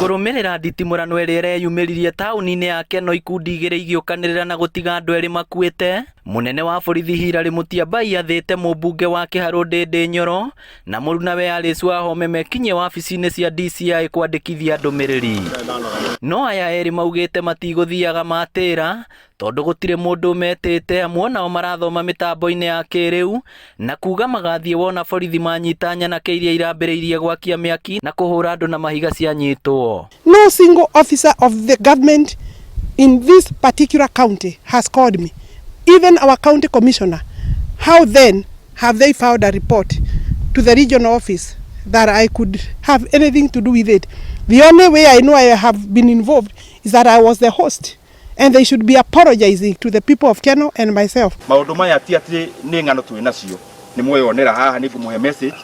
Kũrũmĩrĩra nditimũrano ĩrĩa ĩreyumĩririe taũni-inĩ ya Keno ikundi igĩrĩ igĩũkanĩrĩra na gũtiga andũ erĩ makuĩte, mũnene wa borithi Hilary Mutyambai athĩte mũmbunge wa Kĩharũ Ndĩndĩ Nyoro na mũrunawe Alice Wahome mekinyie wabici-inĩ cia DCI kwandĩkithia ndũmĩrĩri. No aya erĩ maugĩte matigũthiaga matĩra tondũ gũtirĩ mũndũ ũmetĩte amu onao marathoma mĩtambo-inĩ ya kĩrĩu na kuga magathiĩ wona borithi manyita nyanake iria irambĩrĩirie gwakia mĩaki na kũhũra andũ na mahiga cianyitwo. No single officer of the government in this particular county has called me. Even our county commissioner. How then have they filed a report to the regional office that I could have anything to do with it? The only way I know I have been involved is that I was the host, and they should be apologizing to the people of Kenol and myself. Maũndũ maya ti atĩ nĩ ng'ano twĩ nacio, nĩ mweyonera haha. Nĩ ngũmũhe message.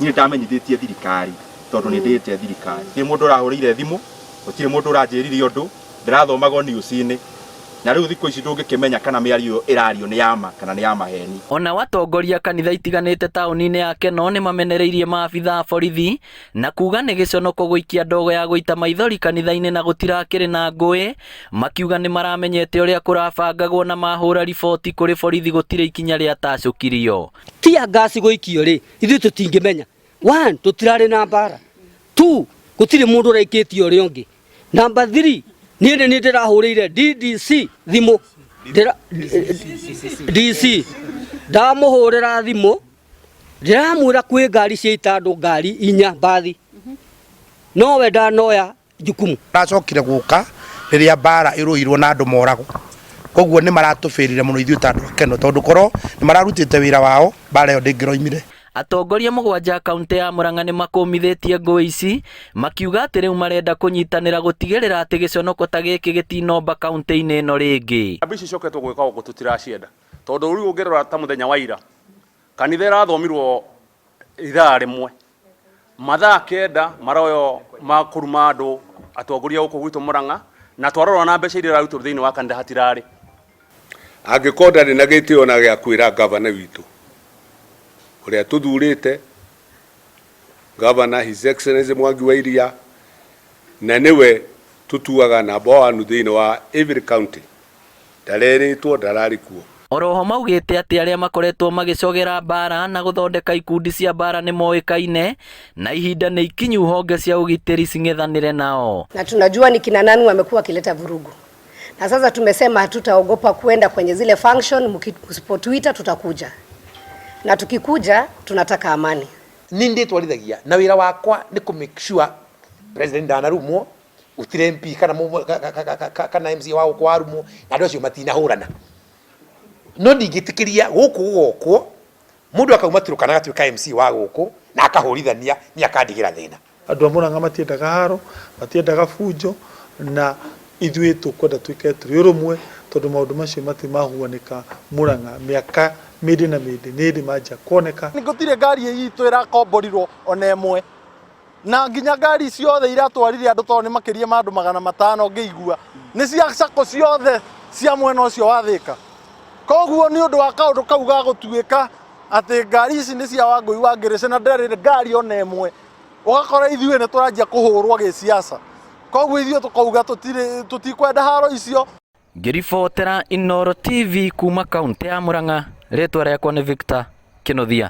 Niĩ ndamenyithĩtie thirikari tondũ nĩ ndĩĩte thirikari. Gũtirĩ mũndũ ũrahũrĩire thimũ, gũtirĩ mũndũ ũranjĩrire ũndũ, ndĩrathomaga o news-inĩ, na rĩu thikũ ici ndũngĩkĩmenya kana mĩario ĩrario nĩ ya ma kana nĩ ya maheni. Ona watongoria kanitha itiganĩte taũni-inĩ ya Kenol nĩ mamenereirie maabitha a borithi na kuga nĩ gĩconoko gũikia ndogo ya gũita maithori kanitha-inĩ na gũtirakĩrĩ na ngũĩ, makiuga nĩ maramenyete ũrĩa kũrabangagwo na mahũra riboti kũrĩ borithi gũtirĩ ikinya rĩatacũkirio. Tia ngasi gũikio rĩ, ithuĩ tũtingĩmenya. One, tũtirarĩ na mbara. Two, gũtirĩ mũndũ ũraikĩtie ũrĩa ũngĩ. Number three, niĩ nĩ niĩ ndĩrahũrĩire DDC thimũ. DC ndamũhũrĩra thimũ, ndĩramwĩra kwĩ ngari ciaita andũ, ngari inya mbathi, nowe ndanoya jukumu. Maracokire gũka rĩrĩa mbara ĩrũirwo na andũ moragwo, koguo nĩ maratũbĩrire mũno ithuĩ ta andũ a Kenol, tondũ korwo nĩ mararutĩte wĩra wao, mbara ĩyo ndĩngĩroimire. Atongoria mũgwanja a kaunti ya Murang'a nĩ makũmithĩtie ngũĩ ici, makiuga atĩ rĩu marenda kũnyitanĩra gũtigĩrĩra atĩ gĩconoko ta gĩkĩ gĩtinomba kaunti-inĩ ĩno rĩngĩ. Kambĩ ici icoketwo gwĩka gũkũ tũtiracienda, tondũ rĩu ũngĩrora ta mũthenya wa ira, kanitha ĩrathomirwo ithaa rĩmwe, mathaa 9 maroyo ma kũruma andũ atongoria gũkũ gwitũ Murang'a, na twarora na mbeca iria irarutwo thĩinĩ wa kanitha hatirarĩ. Angĩkorwo ndarĩ na gĩtĩo na gĩa kwĩra ngavana witũ ũrĩa tũthurĩte, Gavana His Excellency Mwangi wa Iria, na nĩwe tũtuaga number one thĩinĩ wa every county, ndarerĩtwo, ndararĩ kuo. Oroho maugĩte atĩ arĩa makoretwo magĩcogera mbara na gũthondeka ikundi cia mbara nĩ moĩkaine na ihinda nĩ ikinyu honge cia ũgitĩri cing'ethanĩre nao. Na tunajua ni kina nani wamekuwa wakileta vurugu, na sasa tumesema hatutaogopa kuenda kwenye zile function. Msipotuita tutakuja, na tukikuja tunataka amani. Ni ndĩtwarithagia na wĩra wakwa nĩ kũ make sure president ndanarumwo, gũtirĩ MP kana kana MCA wa gũkũ warumwo, na andũ acio matinahũrana. No ndingĩtĩkĩria gũkũ gũgokwo mũndũ akauma Turkana agatuĩka MC wa gũkũ na akahũrithania, ni akandigĩra thĩna. Andũ a Murang'a matiendaga haro, matiendaga bunjo, na ithuĩ tũkwenda tuikare tũrĩ ũrũmwe, tondũ maũndũ macio matirĩ mahuanĩka Murang'a mĩaka mĩndĩ na mĩndĩ, nĩ hĩndĩ manjia kuoneka. Gũtirĩ ngari itũ ĩrakomborirwo ona ĩmwe, na nginya ngari ciothe iratwarire andũ, tondũ nĩ makĩria ma andũ 500 ngĩigua nĩ cia sacco ciothe cia mwena ũcio wa Thĩka. Koguo nĩ ũndũ wa kaũndũ kau ga gũtuĩka atĩ ngari ici nĩ cia Wangũi wa Ngĩrĩcĩ na ndarĩ ngari ona ĩmwe, ũgakora ithuĩ nĩ tũranjia kũhũrwo gĩsiasa. Koguo ithuĩ tũkauga tũtirĩ, tũtikwenda haro icio. Ngĩribotera Inooro TV kuma kaunti ya Murang'a, rĩtwa rĩakwa nĩ Victor Kĩnuthia.